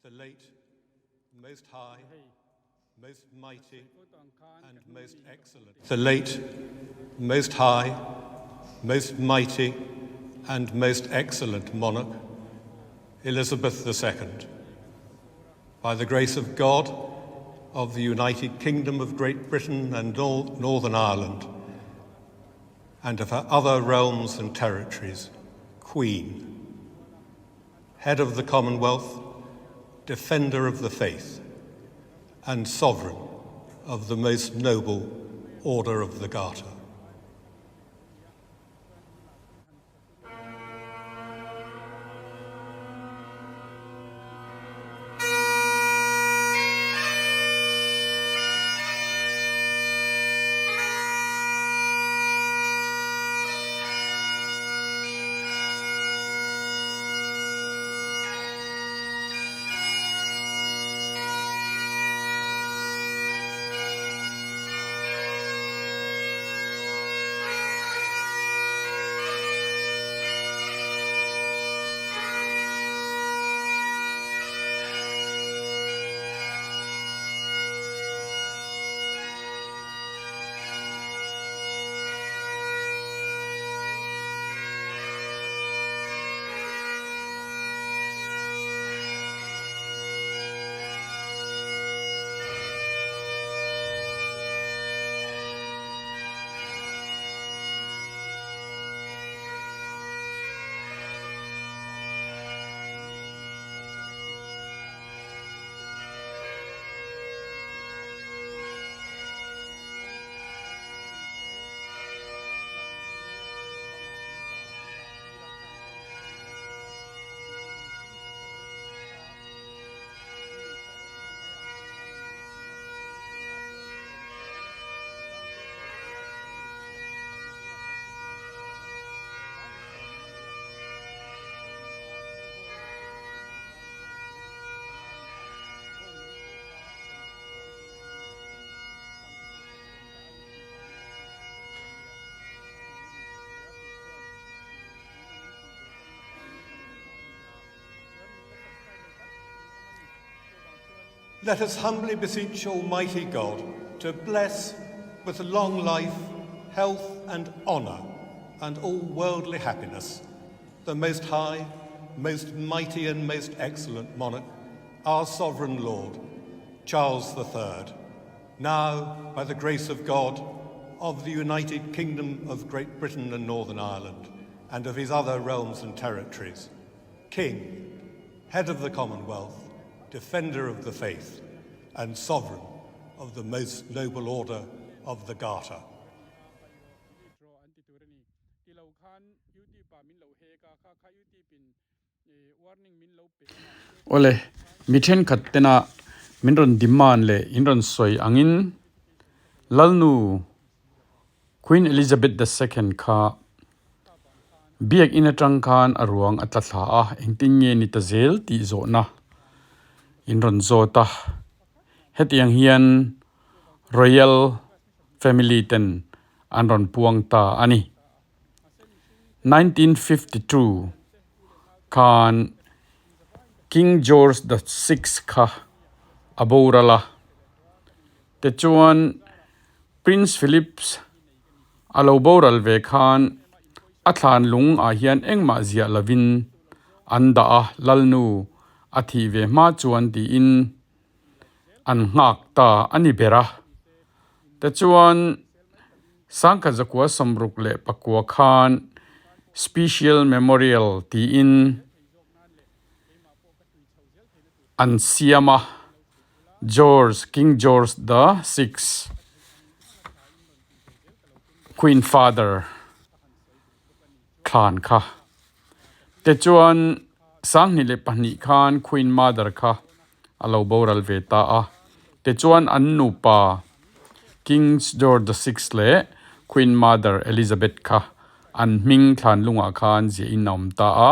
The late, most high, most mighty, and most excellent. The late, most high, most mighty, and most excellent monarch, Elizabeth II. By the grace of God, of the United Kingdom of Great Britain and Northern Ireland, and of her other realms and territories, Queen, Head of the Commonwealth, Defender of the Faith, and Sovereign of the most noble Order of the Garter. Let us humbly beseech Almighty God to bless with long life, health and honour, and all worldly happiness, the most high, most mighty and most excellent monarch, our sovereign Lord, Charles III, now, by the grace of God, of the United Kingdom of Great Britain and Northern Ireland, and of his other realms and territories, King, Head of the Commonwealth, Defender of the Faith, and Sovereign of the Most Noble Order of the Garter. Awle, mi thenkhat tena min rawn demand leh in rawn sawi angin Lalnu Queen Elizabeth the Second kha Biakinn atang khan a ruang a tla thla a, engtin nge ni ta zel tih zawhna in rawn zawt a. Hetiang hian Royal Family ten an rawn puang ta a ni. 1952 khan King George the Sixth kha a boral a, tichuan Prince Philip a lo boral ve khan a thlan lung ah hian engmah ziah lovin an dah a, Lalnu a thih ve hma chuan tiin an nghak ta a ni ber a. Tichuan Sangkhat zakua sawmruk leh pakua khan Special Memorial tiin an siam a, George, King George the Sixth, Queen Father thlan kha. Tichuan Sanghnih leh pahnih khan Queen Mother kha a lo boral ve ta a. Tichuan an nupa King George the Sixth leh Queen Mother Elizabeth kha an hming thlan lungah khan ziah in a awm ta a.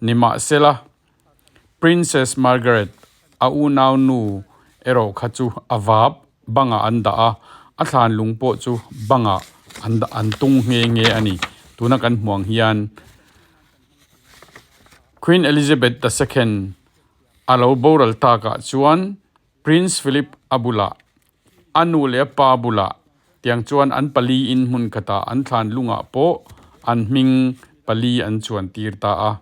Nimahsela Princess Margaret a unau nu erawh kha chu a vap bangah an dah a, a thlan lung pawh chu bangah an dah an tung nghe nghe a ni. Tuna kan hmuh ang hian Queen Elizabeth the Second A lo boral takah chuan Prince Philip a bulah, a nu leh a pa bulah tiang chuan an paliin hmun khatah an thlan lungah pawh an hming pali an chuan tir ta a.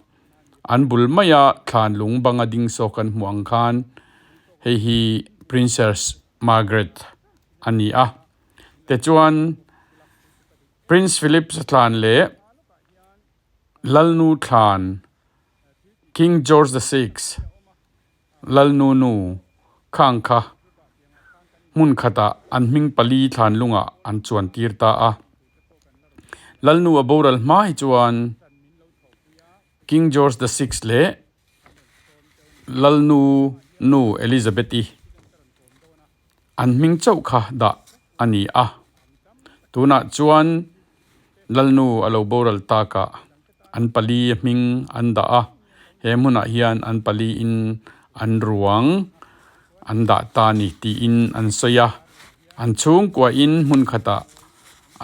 An bul maia thlan lung banga ding sawk kan hmuh ang khan hei hi Princess Margaret a ni a. Tichuan Prince Philip thlan leh Lalnu thlan King George the Sixth Lalnu nu khang kha hmun khatah an hming pali thlan lungah an chuan tir ta a. Lalnu a boral hma hi chuan King George the Sixth leh Lalnu nu Elizabeth-i an hming chauh kha dah a ni a. Tunah chuan Lalnu a lo boral takah an pali hming an dah a, he hmunah hian an paliin an ruang an dah ta ni tiin an sawi a. An chhungkuain hmun khatah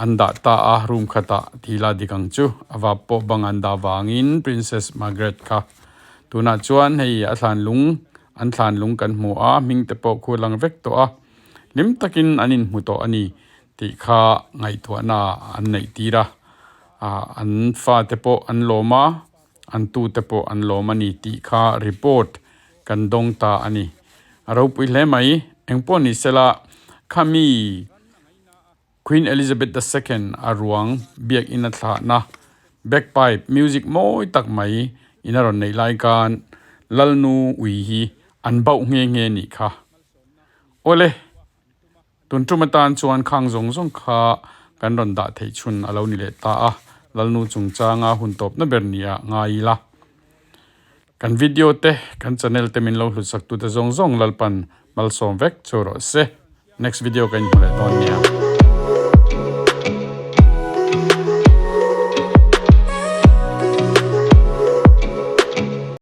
an dah ta a, room khatah thil a dik ang chu a vap pawh bang an dah vangin Princess Margaret kha tunah chuan hei a thlanlung an thlanlung kan hmu a, hming te pawh khu lang vek tawh a, hlim takin an inhmu tawh a ni. Tih kha ngaihtuahna an neih tir a, an fate pawh an lawm a, an tute pawh an lawm a ni tih kha report kan dawng ta a ni. A ropui hle mai, engpawh ni sela khami Queen Elizabeth the Second a ruang biakinn a thlahna bagpipe music mawi tak mai in a rawn neih lai khan Lalnu ui hi an bauh nghe nghe nih kha. Awle! Tun tum atan chuan khang zawng zawng kha kan rawn dah theih chhun a lo ni leh ta a, Lalnu chungchanga hun tawpna ber nia ngai ila. Kan video te, kan channel te min lo hlutsak tute zawng zawng Lalpan malsawm vek chu rawh se. Next video ka inhmu leh dawn nia.